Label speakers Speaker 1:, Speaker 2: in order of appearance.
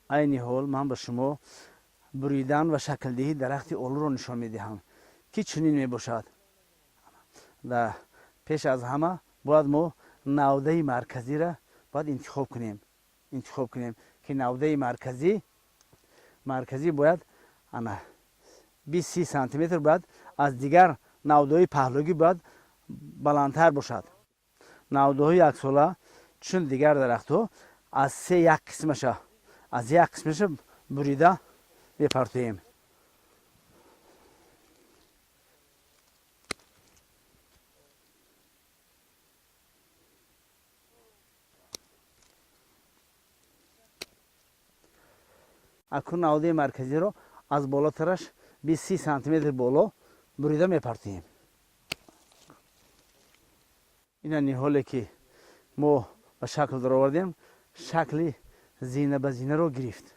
Speaker 1: Айни ҳол ман ба шумо буридан ва шаклдиҳии дарахти олуро нишон медиҳам, ки чунин мебошад. Пеш аз ҳама бояд мо навдаи марказиро бояд интихоб кунем, ки навдаи марказӣ бояд ана 20-30 сантиметр бояд аз дигар навдаҳои паҳлӯгӣ бояд баландтар бошад. Навдаҳои яксола, чун дигар дарахтҳо, аз се як қисмаша, аз як қисмаша бурида мепартоем. Акун навдаи марказиро аз болотараш 20-30 сантиметр боло бурида мепартоем. Ина ниҳоле, ки мо ба шакл даровардем, шакли зина ба зинаро гирифт.